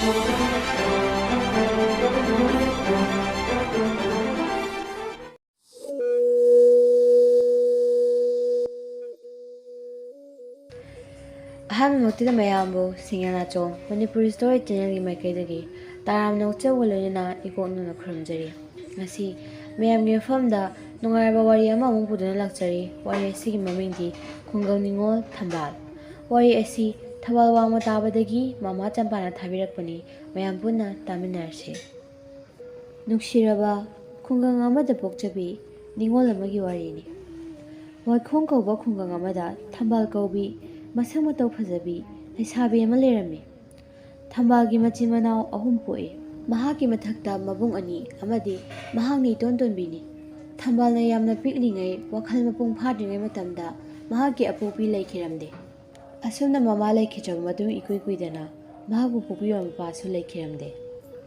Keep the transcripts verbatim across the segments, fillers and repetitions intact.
ꯑꯍꯥꯟꯕꯃꯛꯇꯗ ꯃꯌꯥꯝꯕꯨ ꯁꯤꯡꯅ ꯅꯥꯆꯣꯝ ꯃꯅꯤꯄꯨꯔꯤ ꯁ꯭ꯇꯣꯔꯤ ꯆꯦꯅꯦꯜꯒꯤ ꯃꯥꯏꯀꯩꯗꯒꯤ ꯇꯔꯥꯝꯅ ꯑꯣꯛꯆꯕꯒ ꯂꯣꯏꯅꯅ ꯏꯀꯣꯛ ꯅꯧꯅ ꯈꯨꯔꯨꯝꯖꯔꯤ꯫ ꯉꯁꯤ ꯃꯌꯥꯝꯒꯤ ꯃꯐꯝꯗ ꯅꯨꯡꯉꯥꯏꯔꯕ ꯋꯥꯔꯤ ꯑꯃꯃꯨꯛ ꯄꯨꯗꯨꯅ ꯂꯥꯛꯆꯔꯤ꯫ ꯋꯥꯔꯤ ꯑꯁꯤꯒꯤ ꯃꯃꯤꯡꯗꯤ ꯈꯨꯡꯒꯪ ꯅꯤꯉꯣꯜ ꯊꯝꯕꯥꯜ꯫ ꯋꯥꯔꯤ ꯑꯁꯤ ꯊꯧꯕꯥꯜ ꯋꯥꯡꯃ ꯇꯥꯕꯗꯒꯤ ꯃꯃꯥ ꯆꯝꯄꯥꯅ ꯊꯥꯕꯤꯔꯛꯄꯅꯤ꯫ ꯃꯌꯥꯝ ꯄꯨꯟꯅ ꯇꯥꯃꯤꯟꯅꯔꯁꯤ꯫ ꯅꯨꯡꯁꯤꯔꯕ ꯈꯨꯡꯒꯪ ꯑꯃꯗ ꯄꯣꯛꯆꯕꯤ ꯅꯤꯉꯣꯜ ꯑꯃꯒꯤ ꯋꯥꯔꯤꯅꯤ꯫ ꯋꯥꯏꯈꯣꯡ ꯀꯧꯕ ꯈꯨꯡꯒꯪ ꯑꯃꯗ ꯊꯝꯕꯥꯜ ꯀꯧꯕꯤ ꯃꯁꯛ ꯃꯇꯧ ꯐꯖꯕꯤ ꯂꯩꯁꯥꯕꯤ ꯑꯃ ꯂꯩꯔꯝꯃꯤ꯫ ꯊꯝꯕꯥꯜꯒꯤ ꯃꯆꯤꯟ ꯃꯅꯥꯎ ꯑꯍꯨꯝ ꯄꯣꯛꯏ꯫ ꯃꯍꯥꯛꯀꯤ ꯃꯊꯛꯇ ꯃꯕꯨꯡ ꯑꯅꯤ ꯑꯃꯗꯤ ꯃꯍꯥꯛꯅ ꯏꯇꯣꯟ ꯇꯣꯟꯕꯤꯅꯤ꯫ ꯊꯝꯕꯥꯜꯅ ꯌꯥꯝꯅ ꯄꯤꯛꯂꯤꯉꯩ, ꯋꯥꯈꯜ ꯃꯄꯨꯡ ꯐꯥꯗ꯭ꯔꯤꯉꯩ ꯃꯇꯝꯗ ꯃꯍꯥꯛꯀꯤ ꯑꯄꯣꯛꯄꯤ ꯂꯩꯈꯤꯔꯝꯗꯦ꯫ ꯑꯁꯨꯝꯅ ꯃꯃꯥ ꯂꯩꯈꯤꯗ꯭ꯔꯕ ꯃꯇꯨꯡ ꯏꯀꯨꯏ ꯀꯨꯏꯗꯅ ꯃꯍꯥꯛꯄꯨ ꯄꯣꯛꯄꯤꯕ ꯃꯄꯥꯁꯨ ꯂꯩꯈꯤꯔꯝꯗꯦ꯫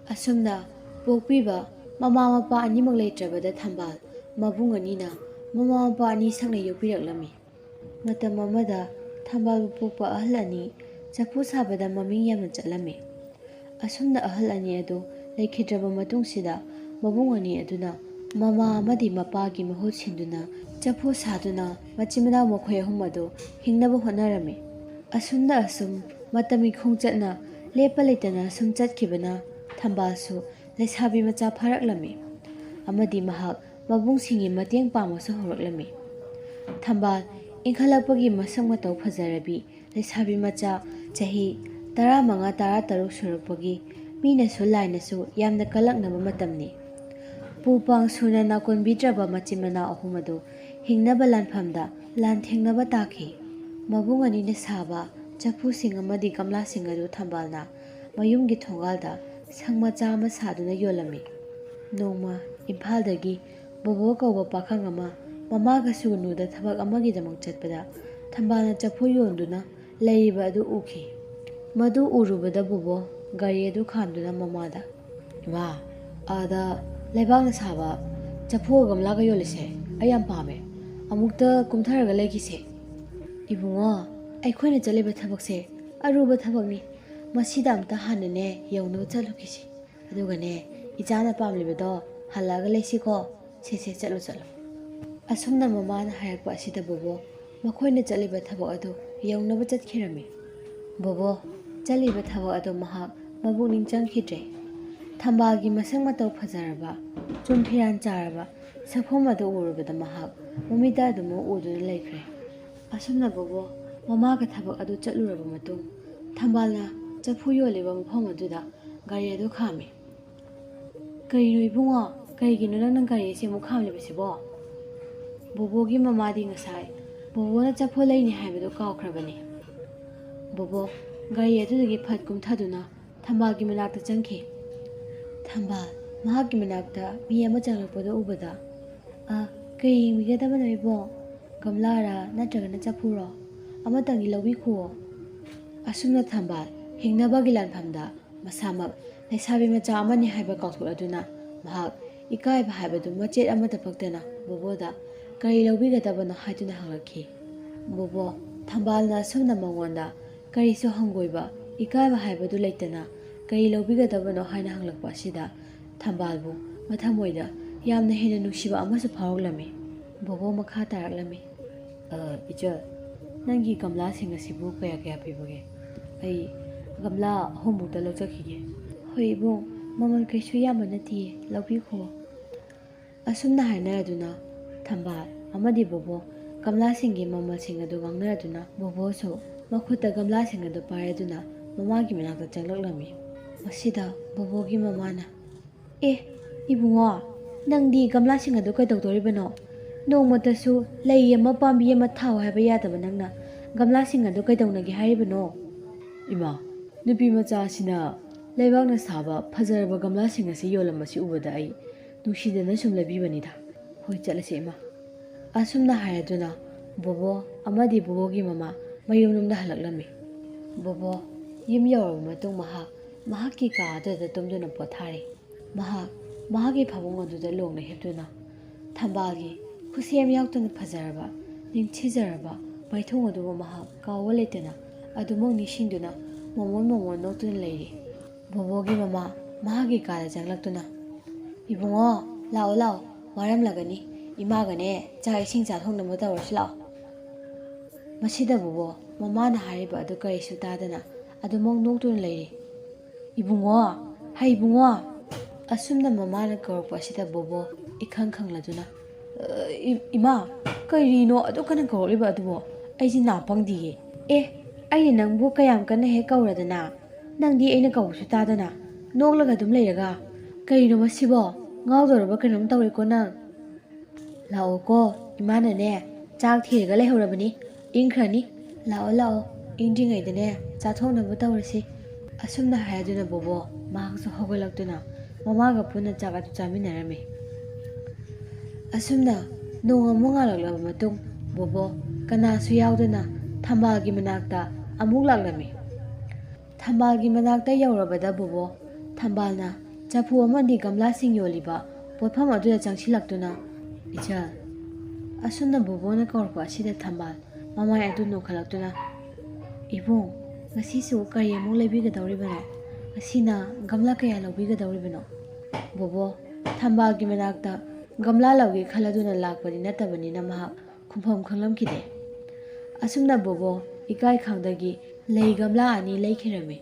ꯑꯁꯨꯝꯅ ꯄꯣꯛꯄꯤꯕ ꯃꯃꯥ ꯃꯄꯥ ꯑꯅꯤꯃꯛ ꯂꯩꯇ꯭ꯔꯕꯗ ꯊꯝꯕꯥꯜ ꯃꯕꯨꯡ ꯑꯅꯤꯅ ꯃꯃꯥ ꯃꯄꯥ ꯑꯅꯤ ꯁꯛꯅ ꯌꯣꯛꯄꯤꯔꯛꯂꯝꯃꯤ꯫ ꯃꯇꯝ ꯑꯃꯗ ꯊꯝꯕꯥꯜꯕꯨ ꯄꯣꯛꯄ ꯑꯍꯜ ꯑꯅꯤ ꯆꯐꯨ ꯁꯥꯕꯗ ꯃꯃꯤꯡ ꯌꯥꯝꯅ ꯆꯠꯂꯝꯃꯤ꯫ ꯑꯁꯨꯝꯅ ꯑꯍꯜ ꯑꯅꯤ ꯑꯗꯨ ꯂꯩꯈꯤꯗ꯭ꯔꯕ ꯃꯇꯨꯡꯁꯤꯗ ꯃꯕꯨꯡ ꯑꯅꯤ ꯑꯗꯨꯅ ꯃꯃꯥ ꯑꯃꯗꯤ ꯃꯄꯥꯒꯤ ꯃꯍꯨꯠ ꯁꯤꯟꯗꯨꯅ ꯆꯐꯨ ꯁꯥꯗꯨꯅ ꯃꯆꯤꯟ ꯃꯅꯥꯎ ꯃꯈꯣꯏ ꯑꯍꯨꯝ ꯑꯗꯨ ꯍꯤꯡꯅꯕ ꯍꯣꯠꯅꯔꯝꯃꯤ꯫ ꯑꯁꯨꯝꯅ ꯑꯁꯨꯝ ꯃꯇꯝꯒꯤ ꯈꯣꯡꯆꯠꯅ ꯂꯦꯞꯄ ꯂꯩꯇꯅ ꯁꯨꯝ ꯆꯠꯈꯤꯕꯅ ꯊꯝꯕꯥꯜꯁꯨ ꯂꯩꯁꯥꯕꯤ ꯃꯆꯥ ꯐꯥꯔꯛꯂꯝꯃꯤ ꯑꯃꯗꯤ ꯃꯍꯥꯛ ꯃꯕꯨꯡꯁꯤꯡꯒꯤ ꯃꯇꯦꯡ ꯄꯥꯡꯕꯁꯨ ꯍꯧꯔꯛꯂꯝꯃꯤ꯫ ꯊꯝꯕꯥꯜ ꯏꯟꯈꯠꯂꯛꯄꯒꯤ ꯃꯁꯛ ꯃꯇꯧ ꯐꯖꯔꯕꯤ ꯂꯩꯁꯥꯕꯤ ꯃꯆꯥ ꯆꯍꯤ ꯇꯔꯥꯃꯉꯥ ꯇꯔꯥꯇꯔꯨꯛ ꯁꯨꯔꯛꯄꯒꯤ ꯃꯤꯅꯁꯨ ꯂꯥꯏꯅꯁꯨ ꯌꯥꯝꯅ ꯀꯜꯂꯛꯅꯕ ꯃꯇꯝꯅꯤ꯫ ꯄꯨ ꯄꯥꯡ ꯁꯨꯅ ꯅꯥꯀꯣꯟꯕꯤꯗ꯭ꯔꯕ ꯃꯆꯤꯟ ꯃꯅꯥꯎ ꯑꯍꯨꯝ ꯑꯗꯨ ꯍꯤꯡꯅꯕ ꯂꯥꯟꯐꯝꯗ ꯂꯥꯟꯊꯦꯡꯅꯕ ꯇꯥꯈꯤ꯫ ꯃꯕꯨꯡ ꯑꯅꯤꯅ ꯁꯥꯕ ꯆꯐꯨꯁꯤꯡ ꯑꯃꯗꯤ ꯒꯝꯂꯥꯁꯤꯡ ꯑꯗꯨ ꯊꯝꯕꯥꯜꯅ ꯃꯌꯨꯝꯒꯤ ꯊꯣꯡꯒꯥꯜꯗ ꯁꯪ ꯃꯆꯥ ꯑꯃ ꯁꯥꯗꯨꯅ ꯌꯣꯜꯂꯝꯃꯤ꯫ ꯅꯣꯡꯃ ꯏꯝꯐꯥꯜꯗꯒꯤ ꯕꯣꯕꯣ ꯀꯧꯕ ꯄꯥꯈꯪ ꯑꯃ ꯃꯃꯥꯒ ꯁꯨꯒꯅꯨꯗ ꯊꯕꯛ ꯑꯃꯒꯤꯗꯃꯛ ꯆꯠꯄꯗ ꯊꯝꯕꯥꯜꯅ ꯆꯐꯨ ꯌꯣꯟꯗꯨꯅ ꯂꯩꯔꯤꯕ ꯑꯗꯨ ꯎꯈꯤ꯫ ꯃꯗꯨ ꯎꯔꯨꯕꯗ ꯕꯣꯕꯣ ꯒꯥꯔꯤ ꯑꯗꯨ ꯈꯥꯝꯗꯨꯅ ꯃꯃꯥꯗ, "ꯏꯃꯥ, ꯑꯥꯗ ꯂꯩꯕꯥꯛꯅ ꯁꯥꯕ ꯆꯐꯨꯒ ꯒꯝꯂꯥꯒ ꯌꯣꯜꯂꯤꯁꯦ ꯑꯩ ꯌꯥꯝ ꯄꯥꯝꯃꯦ꯫ ꯑꯃꯨꯛꯇ ꯀꯨꯝꯊꯔꯒ ꯂꯩꯈꯤꯁꯦ꯫" "ꯏꯕꯨꯡꯉꯣ, ꯑꯩꯈꯣꯏꯅ ꯆꯠꯂꯤꯕ ꯊꯕꯛꯁꯦ ꯑꯔꯨꯕ ꯊꯕꯛꯅꯤ꯫ "ꯃꯁꯤꯗ ꯑꯝꯇ ꯍꯥꯟꯅꯅꯦ ꯌꯧꯅꯕ ꯆꯠꯂꯨꯈꯤꯁꯤ, ꯑꯗꯨꯒꯅꯦ ꯏꯆꯥꯅ ꯄꯥꯝꯂꯤꯕꯗꯣ ꯍꯜꯂꯛꯑꯒ ꯂꯩꯁꯤꯀꯣ꯫ ꯁꯦ ꯁꯦ, ꯆꯠꯂꯣ ꯆꯠꯂꯣ"꯫ ꯑꯁꯨꯝꯅ ꯃꯃꯥꯅ ꯍꯥꯏꯔꯛꯄ ꯑꯁꯤꯗ ꯕꯣꯕꯣ ꯃꯈꯣꯏꯅ ꯆꯠꯂꯤꯕ ꯊꯕꯛ ꯑꯗꯨ ꯌꯧꯅꯕ ꯆꯠꯈꯤꯔꯝꯃꯤ꯫ ꯕꯣꯕꯣ ꯆꯠꯂꯤꯕ ꯊꯕꯛ ꯑꯗꯨ ꯃꯍꯥꯛ ꯃꯄꯨꯛꯅꯤꯡ ꯆꯪꯈꯤꯗ꯭ꯔꯦ꯫ ꯊꯝꯕꯥꯜꯒꯤ ꯃꯁꯛ ꯃꯇꯧ ꯐꯖꯔꯕ, ꯆꯨꯡ ꯐꯤꯔꯥꯟ ꯆꯥꯔꯕ ꯁꯛꯐꯝ ꯑꯗꯨ ꯎꯔꯨꯕꯗ ꯃꯍꯥꯛ ꯃꯃꯤꯠꯇ ꯑꯗꯨꯃꯛ ꯎꯗꯨꯅ ꯂꯩꯈ꯭ꯔꯦ꯫ ꯑꯁꯨꯝꯅ ꯕꯣꯕꯣ ꯃꯃꯥꯒ ꯊꯕꯛ ꯑꯗꯨ ꯆꯠꯂꯨꯔꯕ ꯃꯇꯨꯡ, ꯊꯝꯕꯥꯜꯅ ꯆꯐꯨ ꯌꯣꯜꯂꯤꯕ ꯃꯐꯝ ꯑꯗꯨꯗ ꯒꯥꯔꯤ ꯑꯗꯨ ꯈꯥꯝꯃꯤ꯫ "ꯀꯔꯤꯅꯣ ꯏꯕꯨꯡꯉꯣ, ꯀꯔꯤꯒꯤꯅꯣ ꯅꯪꯅ ꯒꯥꯔꯤ ꯑꯁꯤ ꯑꯃꯨꯛ ꯈꯥꯝꯂꯤꯕꯁꯤꯕꯣ?" ꯕꯣꯕꯣꯒꯤ ꯃꯃꯥꯗꯤ ꯉꯁꯥꯏ ꯕꯣꯕꯣꯅ ꯆꯐꯨ ꯂꯩꯅꯤ ꯍꯥꯏꯕꯗꯨ ꯀꯥꯎꯈ꯭ꯔꯕꯅꯤ꯫ ꯕꯣꯕꯣ ꯒꯥꯔꯤ ꯑꯗꯨꯗꯒꯤ ꯐꯠ ꯀꯨꯝꯊꯗꯨꯅ ꯊꯝꯕꯥꯜꯒꯤ ꯃꯅꯥꯛꯇ ꯆꯪꯈꯤ꯫ ꯊꯝꯕꯥꯜ ꯃꯍꯥꯛꯀꯤ ꯃꯅꯥꯛꯇ ꯃꯤ ꯑꯃ ꯆꯪꯂꯛꯄꯗꯨ ꯎꯕꯗ, "ꯑ, ꯀꯔꯤ ꯌꯦꯡꯕꯤꯒꯗꯕꯅꯣ ꯏꯕꯣ? ꯒꯝꯂꯥꯔꯥ ꯅꯠꯇ꯭ꯔꯒꯅ ꯆꯐꯨꯔꯣ? ꯑꯃꯇꯪꯗꯤ ꯂꯧꯕꯤꯈꯨꯑꯣ"꯫ ꯑꯁꯨꯝꯅ ꯊꯝꯕꯥꯜ ꯍꯤꯡꯅꯕꯒꯤ ꯂꯥꯟꯐꯝꯗ ꯃꯁꯥꯃꯛ ꯂꯩꯁꯥꯕꯤ ꯃꯆꯥ ꯑꯃꯅꯤ ꯍꯥꯏꯕ ꯀꯥꯎꯊꯣꯛꯂꯗꯨꯅ ꯃꯍꯥꯛ ꯏꯀꯥꯏꯕ ꯍꯥꯏꯕꯗꯨ ꯃꯆꯦꯠ ꯑꯃꯠꯇ ꯄꯛꯇꯅ ꯕꯣꯕꯣꯗ ꯀꯔꯤ ꯂꯧꯕꯤꯒꯗꯕꯅꯣ ꯍꯥꯏꯗꯨꯅ ꯍꯪꯂꯛꯈꯤ꯫ ꯕꯣꯕꯣ ꯊꯝꯕꯥꯜꯅ ꯑꯁꯨꯝꯅ ꯃꯉꯣꯟꯗ ꯀꯔꯤꯁꯨ ꯍꯪꯒꯣꯏꯕ, ꯏꯀꯥꯏꯕ ꯍꯥꯏꯕꯗꯨ ꯂꯩꯇꯅ ꯀꯔꯤ ꯂꯧꯕꯤꯒꯗꯕꯅꯣ ꯍꯥꯏꯅ ꯍꯪꯂꯛꯄ ꯑꯁꯤꯗ ꯊꯝꯕꯥꯜꯕꯨ ꯃꯊꯃꯣꯏꯗ ꯌꯥꯝꯅ ꯍꯦꯟꯅ ꯅꯨꯡꯁꯤꯕ ꯑꯃꯁꯨ ꯐꯥꯎꯔꯛꯂꯝꯃꯤ꯫ ꯕꯣꯕꯣ ꯃꯈꯥ ꯇꯥꯔꯛꯂꯝꯃꯤ꯫ "ꯑ, ꯏꯆꯜ, ꯅꯪꯒꯤ ꯒꯝꯂꯥꯁꯤꯡ ꯑꯁꯤꯕꯨ ꯀꯌꯥ ꯀꯌꯥ ꯄꯤꯕꯒꯦ? ꯑꯩ ꯒꯝꯂꯥ ꯑꯍꯨꯝꯃꯨꯛꯇ ꯂꯧꯖꯈꯤꯒꯦ"꯫ "ꯍꯣꯏ ꯏꯕꯨꯡ, ꯃꯃꯜ ꯀꯩꯁꯨ ꯌꯥꯝꯕ ꯅꯠꯇꯤꯌꯦ, ꯂꯧꯕꯤꯈꯣ"꯫ ꯑꯁꯨꯝꯅ ꯍꯥꯏꯅꯔꯗꯨꯅ ꯊꯝꯕꯥꯜ ꯑꯃꯗꯤ ꯕꯣꯕꯣ ꯒꯝꯂꯥꯁꯤꯡꯒꯤ ꯃꯃꯜꯁꯤꯡ ꯑꯗꯨ ꯉꯥꯡꯅꯔꯗꯨꯅ ꯕꯣꯕꯣꯁꯨ ꯃꯈꯨꯠꯇ ꯒꯝꯂꯥꯁꯤꯡ ꯑꯗꯨ ꯄꯥꯏꯔꯗꯨꯅ ꯃꯃꯥꯒꯤ ꯃꯅꯥꯛꯇ ꯆꯪꯂꯛꯂꯝꯃꯤ꯫ ꯃꯁꯤꯗ ꯕꯣꯕꯣꯒꯤ ꯃꯃꯥꯅ, "ꯑꯦ, ꯏꯕꯨꯡꯉꯣ, ꯅꯪꯗꯤ ꯒꯝꯂꯥꯁꯤꯡ ꯑꯗꯨ ꯀꯩꯗꯧꯗꯣꯔꯤꯕꯅꯣ? ꯅꯣꯡꯃꯇꯁꯨ ꯂꯩ ꯑꯃ ꯄꯥꯝꯕꯤ ꯑꯃ ꯊꯥꯎ ꯍꯥꯏꯕ ꯌꯥꯗꯕ ꯅꯪꯅ ꯒꯝꯂꯥꯁꯤꯡ ꯑꯗꯨ ꯀꯩꯗꯧꯅꯒꯦ ꯍꯥꯏꯔꯤꯕꯅꯣ?" "ꯏꯃꯥ, ꯅꯨꯄꯤ ꯃꯆꯥ ꯑꯁꯤꯅ ꯂꯩꯕꯥꯛꯅ ꯁꯥꯕ ꯐꯖꯔꯕ ꯒꯝꯂꯥꯁꯤꯡ ꯑꯁꯤ ꯌꯣꯜꯂꯝꯕꯁꯤ ꯎꯕꯗ ꯑꯩ ꯅꯨꯡꯁꯤꯗꯅ ꯁꯨꯝ ꯂꯩꯕꯤꯕꯅꯤꯗ꯫ ꯍꯣꯏ, ꯆꯠꯂꯁꯤ ꯏꯃꯥ"꯫ ꯑꯁꯨꯝꯅ ꯍꯥꯏꯔꯗꯨꯅ ꯕꯣꯕꯣ ꯑꯃꯗꯤ ꯕꯣꯕꯣꯒꯤ ꯃꯃꯥ ꯃꯌꯨꯝꯂꯣꯝꯗ ꯍꯜꯂꯛꯂꯝꯃꯤ꯫ ꯕꯣꯕꯣ ꯌꯨꯝ ꯌꯧꯔꯕ ꯃꯇꯨꯡ ꯃꯍꯥꯛ ꯃꯍꯥꯛꯀꯤ ꯀꯥ ꯑꯗꯨꯗ ꯇꯨꯝꯗꯨꯅ ꯄꯣꯊꯥꯔꯤ꯫ ꯃꯍꯥꯛ ꯃꯍꯥꯛꯀꯤ ꯐꯃꯨꯡ ꯑꯗꯨꯗ ꯂꯣꯡꯅ ꯍꯤꯞꯇꯨꯅ ꯊꯝꯕꯥꯜꯒꯤ ꯈꯨꯠꯁꯦꯝ ꯌꯥꯎꯗꯅ ꯐꯖꯔꯕ, ꯅꯤꯡꯊꯤꯖꯔꯕ ꯃꯥꯏꯊꯣꯡ ꯑꯗꯨꯕꯨ ꯃꯍꯥꯛ ꯀꯥꯎꯕ ꯂꯩꯇꯅ ꯑꯗꯨꯃꯛ ꯅꯤꯡꯁꯤꯡꯗꯨꯅ ꯃꯣꯃꯣꯟ ꯃꯣꯃꯣꯟ ꯅꯣꯛꯇꯨꯅ ꯂꯩꯔꯤ꯫ ꯕꯣꯕꯣꯒꯤ ꯃꯃꯥ ꯃꯍꯥꯛꯀꯤ ꯀꯥꯗ ꯆꯪꯂꯛꯇꯨꯅ, "ꯏꯕꯨꯡꯉꯣ, ꯂꯥꯛꯑꯣ ꯂꯥꯛꯑꯣ, ꯋꯥꯔꯝꯂꯒꯅꯤ꯫ ꯏꯃꯥꯒꯅꯦ ꯆꯥꯛ ꯏꯁꯤꯡ ꯆꯥꯊꯣꯛꯅꯕ ꯇꯧꯔꯁꯤ ꯂꯥꯛꯑꯣ꯫" ꯃꯁꯤꯗ ꯕꯣꯕꯣ ꯃꯃꯥꯅ ꯍꯥꯏꯔꯤꯕ ꯑꯗꯨ ꯀꯔꯤꯁꯨ ꯇꯥꯗꯅ ꯑꯗꯨꯃꯛ ꯅꯣꯛꯇꯨꯅ ꯂꯩꯔꯤ꯫ "ꯏꯕꯨꯡꯉꯣ, ꯍꯩ ꯏꯕꯨꯡꯉꯣ!" ꯑꯁꯨꯝꯅ ꯃꯃꯥꯅ ꯀꯧꯔꯛꯄ ꯑꯁꯤꯗ ꯕꯣꯕꯣ ꯏꯈꯪ ꯈꯪꯂꯗꯨꯅ, "ꯑ, ꯏ-, ꯏꯃꯥ, ꯀꯔꯤꯅꯣ ꯑꯗꯨꯛ ꯀꯟꯅ ꯀꯧꯔꯛꯂꯤꯕ ꯑꯗꯨꯕꯣ? ꯑꯩꯁꯤ ꯅꯥ ꯄꯪꯗꯤꯌꯦ꯫ ꯑꯦ, ꯑꯩꯅ ꯅꯪꯕꯨ ꯀꯌꯥꯝ ꯀꯟꯅ ꯍꯦꯛ ꯀꯧꯔꯗꯅ, ꯅꯪꯗꯤ ꯑꯩꯅ ꯀꯧꯕꯁꯨ ꯇꯥꯗꯅ ꯅꯣꯛꯂꯒ ꯑꯗꯨꯝ ꯂꯩꯔꯒ, ꯀꯔꯤꯅꯣ ꯃꯁꯤꯕꯣ? ꯉꯥꯎꯗꯧꯔꯕ ꯀꯩꯅꯣꯝ ꯇꯧꯔꯦꯀꯣ ꯅꯪ꯫ ꯂꯥꯛꯑꯣꯀꯣ, ꯏꯃꯥꯅꯅꯦ ꯆꯥꯛ ꯊꯤꯔꯒ ꯂꯩꯍꯧꯔꯕꯅꯤ, ꯏꯪꯈ꯭ꯔꯅꯤ꯫ ꯂꯥꯛꯑꯣ ꯂꯥꯛꯑꯣ, ꯏꯪꯗ꯭ꯔꯤꯉꯩꯗꯅꯦ ꯆꯥꯊꯣꯛꯅꯕ ꯇꯧꯔꯁꯤ꯫" ꯑꯁꯨꯝꯅ ꯍꯥꯏꯗꯨꯅ ꯕꯣꯕꯣ ꯃꯍꯥꯛꯁꯨ ꯍꯧꯒꯠꯂꯛꯇꯨꯅ ꯃꯃꯥꯒ ꯄꯨꯟꯅ ꯆꯥꯛ ꯑꯗꯨ ꯆꯥꯃꯤꯟꯅꯔꯝꯃꯤ꯫ ꯑꯁꯨꯝꯅ ꯅꯣꯡ ꯑꯃꯨꯛ ꯉꯥꯜꯂꯛꯂꯕ ꯃꯇꯨꯡ, ꯕꯣꯕꯣ ꯀꯅꯥꯁꯨ ꯌꯥꯎꯗꯅ ꯊꯝꯕꯥꯜꯒꯤ ꯃꯅꯥꯛꯇ ꯑꯃꯨꯛ ꯂꯥꯛꯂꯝꯃꯤ꯫ ꯊꯝꯕꯥꯜꯒꯤ ꯃꯅꯥꯛꯇ ꯌꯧꯔꯕꯗ ꯕꯣꯕꯣ ꯊꯝꯕꯥꯜꯅ ꯆꯐꯨ ꯑꯃꯗꯤ ꯒꯝꯂꯥꯁꯤꯡ ꯌꯣꯜꯂꯤꯕ ꯄꯣꯠꯐꯝ ꯑꯗꯨꯗ ꯆꯪꯁꯤꯜꯂꯛꯇꯨꯅ, "ꯏꯆꯜ꯫" ꯑꯁꯨꯝꯅ ꯕꯣꯕꯣꯅ ꯀꯧꯔꯛꯄ ꯑꯁꯤꯗ ꯊꯝꯕꯥꯜ ꯃꯃꯥꯏ ꯑꯗꯨ ꯅꯣꯛꯈꯠꯂꯛꯇꯨꯅ, "ꯏꯕꯨꯡ, ꯉꯁꯤꯁꯨ ꯀꯔꯤ ꯑꯃꯨꯛ ꯂꯩꯕꯤꯒꯗꯧꯔꯤꯕꯅꯣ? ꯉꯁꯤꯅ ꯒꯝꯂꯥ ꯀꯌꯥ ꯂꯧꯕꯤꯒꯗꯧꯔꯤꯕꯅꯣ?" ꯕꯣꯕꯣ ꯊꯝꯕꯥꯜꯒꯤ ꯃꯅꯥꯛꯇ ꯒꯝꯂꯥ ꯂꯧꯒꯦ ꯈꯜꯂꯗꯨꯅ ꯂꯥꯛꯄꯗꯤ ꯅꯠꯇꯕꯅꯤꯅ ꯃꯍꯥꯛ ꯈꯨꯝꯐꯝ ꯈꯪꯂꯝꯈꯤꯗꯦ꯫ ꯑꯁꯨꯝꯅ ꯕꯣꯕꯣ ꯏꯀꯥꯏ ꯈꯪꯗꯒꯤ ꯂꯩ ꯒꯝꯂꯥ ꯑꯅꯤ ꯂꯩꯈꯤꯔꯝꯃꯤ꯫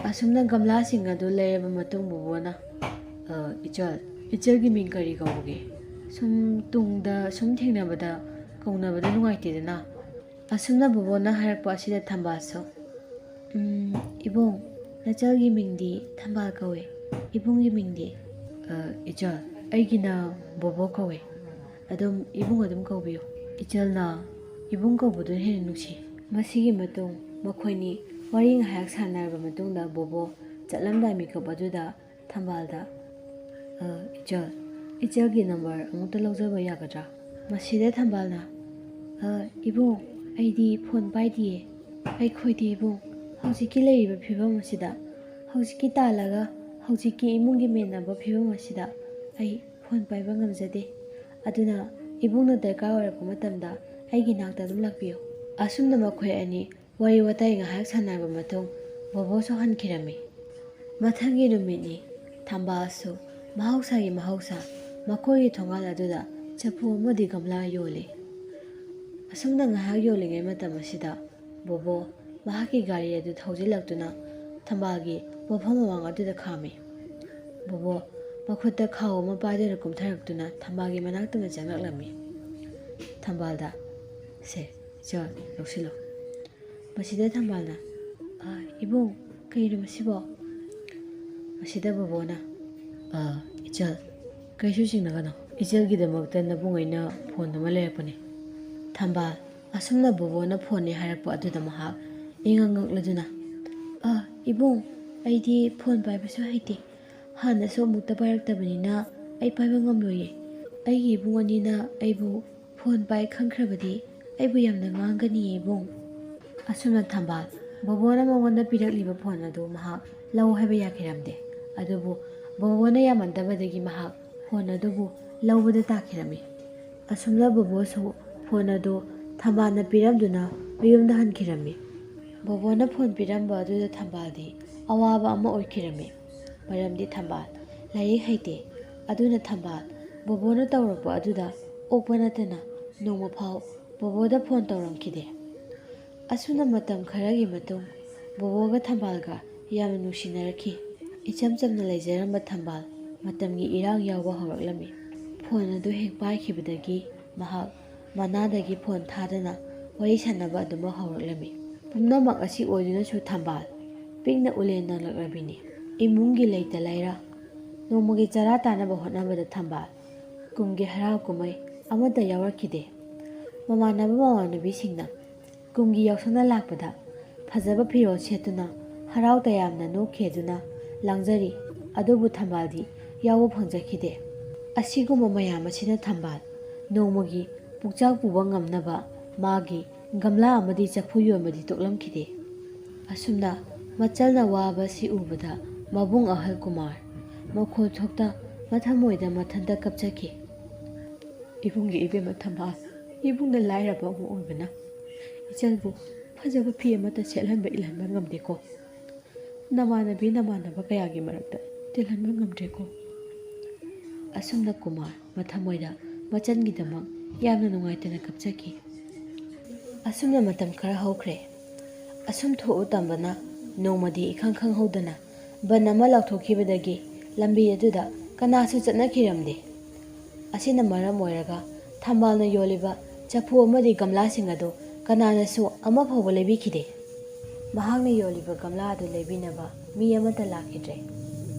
ꯑꯁꯨꯝꯅ ꯒꯝꯂꯥꯁꯤꯡ ꯑꯗꯨ ꯂꯩꯔꯕ ꯃꯇꯨꯡ ꯕꯣꯕꯣꯅ, "ꯑ, ꯏꯆꯜ, ꯏꯆꯜꯒꯤ ꯃꯤꯡ ꯀꯔꯤ ꯀꯧꯕꯒꯦ? ꯁꯨꯝ ꯇꯨꯡꯗ ꯁꯨꯝ ꯊꯦꯡꯅꯕꯗ ꯀꯧꯅꯕꯗ ꯅꯨꯡꯉꯥꯏꯇꯦꯗꯅ?" ꯑꯁꯨꯝꯅ ꯕꯣꯕꯣꯅ ꯍꯥꯏꯔꯛꯄ ꯑꯁꯤꯗ ꯊꯝꯕꯥꯜꯁꯨ, "ꯎꯝ, ꯏꯕꯨꯡ, ꯅꯆꯜꯒꯤ ꯃꯤꯡꯗꯤ ꯊꯝꯕꯥꯜ ꯀꯧꯏ, ꯏꯕꯨꯡꯒꯤ ꯃꯤꯡꯗꯤ?" "ꯑ, ꯏꯆꯜ, ꯑꯩꯒꯤꯅ ꯕꯣꯕꯣ ꯀꯧꯏ꯫ ꯑꯗꯨꯝ ꯏꯕꯨꯡ ꯑꯗꯨꯝ ꯀꯧꯕꯤꯌꯨ꯫ ꯏꯆꯜꯅ ꯏꯕꯨꯡ ꯀꯧꯕꯗꯨꯅ ꯍꯦꯟꯅ ꯅꯨꯡꯁꯤ꯫" ꯃꯁꯤꯒꯤ ꯃꯇꯨꯡ ꯃꯈꯣꯏꯅꯤ ꯋꯥꯔꯤ ꯉꯥꯏꯍꯥꯛ ꯁꯥꯟꯅꯔꯕ ꯃꯇꯨꯡꯗ ꯕꯣꯕꯣ ꯆꯠꯂꯝꯗꯥꯏ ꯃꯤꯀꯨꯞ ꯑꯗꯨꯗ ꯊꯝꯕꯥꯜꯗ, "ꯑ, ꯏꯆꯜ, ꯏꯆꯜꯒꯤ ꯅꯝꯕꯔ ꯑꯃꯨꯛꯇ ꯂꯧꯖꯕ ꯌꯥꯒꯗ꯭ꯔꯥ?" ꯃꯁꯤꯗ ꯊꯝꯕꯥꯜꯅ, "ꯑ, ꯏꯕꯨꯡ, ꯑꯩꯗꯤ ꯐꯣꯟ ꯄꯥꯏꯗꯤꯌꯦ꯫ ꯑꯩꯈꯣꯏꯗꯤ ꯏꯕꯨꯡ, ꯍꯧꯖꯤꯛꯀꯤ ꯂꯩꯔꯤꯕ ꯐꯤꯕꯝ ꯑꯁꯤꯗ, ꯍꯧꯖꯤꯛꯀꯤ ꯇꯥꯜꯂꯒ ꯍꯧꯖꯤꯛꯀꯤ ꯏꯃꯨꯡꯒꯤ ꯃꯦꯟꯅꯕ ꯐꯤꯕꯝ ꯑꯁꯤꯗ ꯑꯩ ꯐꯣꯟ ꯄꯥꯏꯕ ꯉꯝꯖꯗꯦ꯫ ꯑꯗꯨꯅ ꯏꯕꯨꯡꯅ ꯗꯔꯀꯥꯔ ꯑꯣꯏꯔꯛꯄ ꯃꯇꯝꯗ ꯑꯩꯒꯤ ꯅꯥꯛꯇ ꯑꯗꯨꯝ ꯂꯥꯛꯄꯤꯌꯨ꯫" ꯑꯁꯨꯝꯅ ꯃꯈꯣꯏ ꯑꯅꯤ ꯋꯥꯔꯤ ꯋꯥꯇꯥꯏ ꯉꯥꯏꯍꯥꯛ ꯁꯥꯟꯅꯔꯕ ꯃꯇꯨꯡ, ꯕꯣꯕꯣꯁꯨ ꯍꯟꯈꯤꯔꯝꯃꯤ꯫ ꯃꯊꯪꯒꯤ ꯅꯨꯃꯤꯠꯅꯤ꯫ ꯊꯝꯕꯥꯜꯁꯨ ꯃꯍꯧꯁꯥꯒꯤ ꯃꯍꯧꯁꯥ ꯃꯈꯣꯏꯒꯤ ꯊꯣꯡꯒꯥꯜ ꯑꯗꯨꯗ ꯆꯐꯨ ꯑꯃꯗꯤ ꯒꯝꯂꯥ ꯌꯣꯜꯂꯤ꯫ ꯑꯁꯨꯝꯅ ꯉꯥꯏꯍꯥꯛ ꯌꯣꯜꯂꯤꯉꯩ ꯃꯇꯝ ꯑꯁꯤꯗ ꯕꯣꯕꯣ ꯃꯍꯥꯛꯀꯤ ꯒꯥꯔꯤ ꯑꯗꯨ ꯊꯧꯖꯤꯜꯂꯛꯇꯨꯅ ꯊꯝꯕꯥꯜꯒꯤ ꯄꯣꯠꯐꯝ ꯃꯃꯥꯡ ꯑꯗꯨꯗ ꯈꯥꯝꯃꯤ꯫ ꯕꯣꯕꯣ ꯃꯈꯨꯠꯇ ꯈꯥꯎ ꯑꯃ ꯄꯥꯏꯗꯨꯅ ꯀꯨꯝꯊꯔꯛꯇꯨꯅ ꯊꯝꯕꯥꯜꯒꯤ ꯃꯅꯥꯛꯇ ꯆꯪꯂꯛꯂꯝꯃꯤ꯫ ꯊꯝꯕꯥꯜꯗ, "ꯁꯦ, ꯏꯆꯜ, ꯂꯧꯁꯤꯜꯂꯣ꯫" ꯃꯁꯤꯗ ꯊꯝꯕꯥꯜꯅ, "ꯑ, ꯏꯕꯨꯡ, ꯀꯩꯅꯣ ꯃꯁꯤꯕꯣ?" ꯃꯁꯤꯗ ꯕꯣꯕꯣꯅ, "ꯑ, ꯏꯆꯜ, ꯀꯩꯁꯨ ꯆꯤꯡꯅꯒꯅꯣ꯫ ꯏꯆꯜꯒꯤꯗꯃꯛꯇ ꯅꯕꯨꯡ ꯑꯩꯅ ꯐꯣꯟ ꯑꯃ ꯂꯩꯔꯛꯄꯅꯦ꯫" ꯊꯝꯕꯥꯜ ꯑꯁꯨꯝꯅ ꯕꯣꯕꯣꯅ ꯐꯣꯟꯅꯦ ꯍꯥꯏꯔꯛꯄ ꯑꯗꯨꯗ ꯃꯍꯥꯛ ꯏꯉꯛ ꯉꯛꯂꯗꯨꯅ, "ꯑ, ꯏꯕꯨꯡ, ꯑꯩꯗꯤ ꯐꯣꯟ ꯄꯥꯏꯕꯁꯨ ꯍꯩꯇꯦ꯫ ꯍꯥꯟꯅꯁꯨ ꯑꯃꯨꯛꯇ ꯄꯥꯏꯔꯛꯇꯕꯅꯤꯅ ꯑꯩ ꯄꯥꯏꯕ ꯉꯝꯂꯣꯏꯌꯦ꯫ ꯑꯩꯒꯤ ꯏꯕꯨꯡ ꯑꯅꯤꯅ ꯑꯩꯕꯨ ꯐꯣꯟ ꯄꯥꯏ ꯈꯪꯈ꯭ꯔꯕꯗꯤ ꯑꯩꯕꯨ ꯌꯥꯝꯅ ꯉꯥꯡꯒꯅꯤꯌꯦ, ꯏꯕꯨꯡ꯫" ꯑꯁꯨꯝꯅ ꯊꯝꯕꯥꯜ ꯕꯣꯕꯣꯅ ꯃꯉꯣꯟꯗ ꯄꯤꯔꯛꯂꯤꯕ ꯐꯣꯟ ꯑꯗꯨ ꯃꯍꯥꯛ ꯂꯧ ꯍꯥꯏꯕ ꯌꯥꯈꯤꯔꯝꯗꯦ꯫ ꯑꯗꯨꯕꯨ ꯕꯣꯕꯣꯅ ꯌꯥꯃꯟꯗꯕꯗꯒꯤ ꯃꯍꯥꯛ ꯐꯣꯟ ꯑꯗꯨꯕꯨ ꯂꯧꯕꯗ ꯇꯥꯈꯤꯔꯝꯃꯤ꯫ ꯑꯁꯨꯝꯅ ꯕꯣꯕꯣꯁꯨ ꯐꯣꯟ ꯑꯗꯨ ꯊꯝꯕꯥꯜꯅ ꯄꯤꯔꯝꯗꯨꯅ ꯃꯌꯨꯝꯗ ꯍꯟꯈꯤꯔꯝꯃꯤ꯫ ꯕꯣꯕꯣꯅ ꯐꯣꯟ ꯄꯤꯔꯝꯕ ꯑꯗꯨꯗ ꯊꯝꯕꯥꯜꯗꯤ ꯑꯋꯥꯕ ꯑꯃ ꯑꯣꯏꯈꯤꯔꯝꯃꯤ꯫ ꯃꯔꯝꯗꯤ ꯊꯝꯕꯥꯜ ꯂꯥꯏꯔꯤꯛ ꯍꯩꯇꯦ꯫ ꯑꯗꯨꯅ ꯊꯝꯕꯥꯜ ꯕꯣꯕꯣꯅ ꯇꯧꯔꯛꯄ ꯑꯗꯨꯗ ꯑꯣꯛꯄ ꯅꯠꯇꯅ ꯅꯣꯡꯃ ꯐꯥꯎ ꯕꯣꯕꯣꯗ ꯐꯣꯟ ꯇꯧꯔꯝꯈꯤꯗꯦ꯫ ꯑꯁꯨꯝꯅ ꯃꯇꯝ ꯈꯔꯒꯤ ꯃꯇꯨꯡ ꯕꯣꯕꯣꯒ ꯊꯝꯕꯥꯜꯒ ꯌꯥꯝꯅ ꯅꯨꯡꯁꯤꯅꯔꯛꯈꯤ꯫ ꯏꯆꯝ ꯆꯝꯅ ꯂꯩꯖꯔꯝꯕ ꯊꯝꯕꯥꯜ ꯃꯇꯝꯒꯤ ꯏꯔꯥꯡ ꯌꯥꯎꯕ ꯍꯧꯔꯛꯂꯝꯃꯤ꯫ ꯐꯣꯟ ꯑꯗꯨ ꯍꯦꯛ ꯄꯥꯏꯈꯤꯕꯗꯒꯤ ꯃꯍꯥꯛ ꯃꯅꯥꯗꯒꯤ ꯐꯣꯟ ꯊꯥꯗꯅ ꯋꯥꯔꯤ ꯁꯥꯟꯅꯕ ꯑꯗꯨꯃꯛ ꯍꯧꯔꯛꯂꯝꯃꯤ꯫ ꯄꯨꯝꯅꯃꯛ ꯑꯁꯤ ꯑꯣꯏꯗꯨꯅꯁꯨ ꯊꯝꯕꯥꯜ ꯄꯤꯛꯅ ꯎꯂꯦꯟ ꯅꯪꯂꯛꯂꯕꯤꯅꯤ꯫ ꯏꯃꯨꯡꯒꯤ ꯂꯩꯇ ꯂꯥꯏꯔ, ꯅꯣꯡꯃꯒꯤ ꯆꯔꯥ ꯇꯥꯅꯕ ꯍꯣꯠꯅꯕꯗ ꯊꯝꯕꯥꯜ ꯀꯨꯝꯒꯤ ꯍꯔꯥꯎ ꯀꯨꯝꯍꯩ ꯑꯃꯠꯇ ꯌꯥꯎꯔꯛꯈꯤꯗꯦ꯫ ꯃꯃꯥꯟꯅꯕ ꯃꯃꯥꯟꯅꯕꯤꯁꯤꯡꯅ ꯀꯨꯝꯒꯤ ꯌꯥꯎꯁꯪꯗ ꯂꯥꯛꯄꯗ ꯐꯖꯕ ꯐꯤꯔꯣꯜ ꯁꯦꯠꯇꯨꯅ ꯍꯔꯥꯎ ꯇꯌꯥꯝꯅ ꯅꯣꯛꯈꯤꯗꯨꯅ ꯂꯥꯡꯖꯔꯤ, ꯑꯗꯨꯕꯨ ꯊꯝꯕꯥꯜꯗꯤ ꯌꯥꯎꯕ ꯐꯪꯖꯈꯤꯗꯦ꯫ ꯑꯁꯤꯒꯨꯝꯕ ꯃꯌꯥꯝ ꯑꯁꯤꯅ ꯊꯝꯕꯥꯜ ꯅꯣꯡꯃꯒꯤ ꯄꯨꯛꯆꯥꯛ ꯄꯨꯕ ꯉꯝꯅꯕ ꯃꯥꯒꯤ ꯒꯝꯂꯥ ꯑꯃꯗꯤ ꯆꯐꯨ ꯌꯣꯟꯕꯗꯤ ꯇꯣꯛꯂꯝꯈꯤꯗꯦ꯫ ꯑꯁꯨꯝꯅ ꯃꯆꯜꯅ ꯋꯥꯕ ꯑꯁꯤ ꯎꯕꯗ ꯃꯕꯨꯡ ꯑꯍꯜ ꯀꯨꯃꯥꯔ ꯃꯈꯣꯜ ꯊꯣꯛꯇ ꯃꯊꯃꯣꯏꯗ ꯃꯊꯟꯇ ꯀꯞꯆꯈꯤ꯫ "ꯏꯕꯨꯡꯒꯤ ꯏꯕꯦꯝꯃ ꯊꯝꯕꯥꯜ, ꯏꯕꯨꯡꯅ ꯂꯥꯏꯔꯕ ꯑꯃ ꯑꯣꯏꯕꯅ ꯏꯆꯜꯕꯨ ꯐꯖꯕ ꯐꯤ ꯑꯃꯠꯇ ꯁꯦꯠꯍꯟꯕ ꯏꯜꯍꯟꯕ ꯉꯝꯗꯦꯀꯣ꯫ ꯅꯃꯥꯟꯅꯕꯤ ꯅꯃꯥꯟꯅꯕ ꯀꯌꯥꯒꯤ ꯃꯔꯛꯇ ꯇꯤꯜꯍꯟꯕ ꯉꯝꯗ꯭ꯔꯦꯀꯣ꯫ ꯑꯁꯨꯝꯅ ꯀꯨꯃꯥꯔ ꯃꯊꯃꯣꯏꯗ ꯃꯆꯟꯒꯤꯗꯃꯛ ꯌꯥꯝꯅ ꯅꯨꯡꯉꯥꯏꯇꯅ ꯀꯞꯆꯈꯤ꯫ ꯑꯁꯨꯝꯅ ꯃꯇꯝ ꯈꯔ ꯍꯧꯈ꯭ꯔꯦ꯫ ꯑꯁꯨꯝ ꯊꯣꯛꯎ ꯇꯝꯕꯅ ꯅꯣꯡꯃꯗꯤ ꯏꯈꯪ ꯈꯪꯍꯧꯗꯅ ꯕꯟ ꯑꯃ ꯂꯥꯎꯊꯣꯛꯈꯤꯕꯗꯒꯤ ꯂꯝꯕꯤ ꯑꯗꯨꯗ ꯀꯅꯥꯁꯨ ꯆꯠꯅꯈꯤꯔꯝꯗꯦ꯫ ꯑꯁꯤꯅ ꯃꯔꯝ ꯑꯣꯏꯔꯒ ꯊꯝꯕꯥꯜꯅ ꯌꯣꯜꯂꯤꯕ ꯆꯐꯨ ꯑꯃꯗꯤ ꯒꯝꯂꯥꯁꯤꯡ ꯑꯗꯨ ꯀꯅꯥꯅꯁꯨ ꯑꯃ ꯐꯥꯎꯕ ꯂꯩꯕꯤꯈꯤꯗꯦ꯫ ꯃꯍꯥꯛꯅ ꯌꯣꯜꯂꯤꯕ ꯒꯝꯂꯥ ꯑꯗꯨ ꯂꯩꯕꯤꯅꯕ ꯃꯤ ꯑꯃꯠꯇ ꯂꯥꯛꯈꯤꯗ꯭ꯔꯦ꯫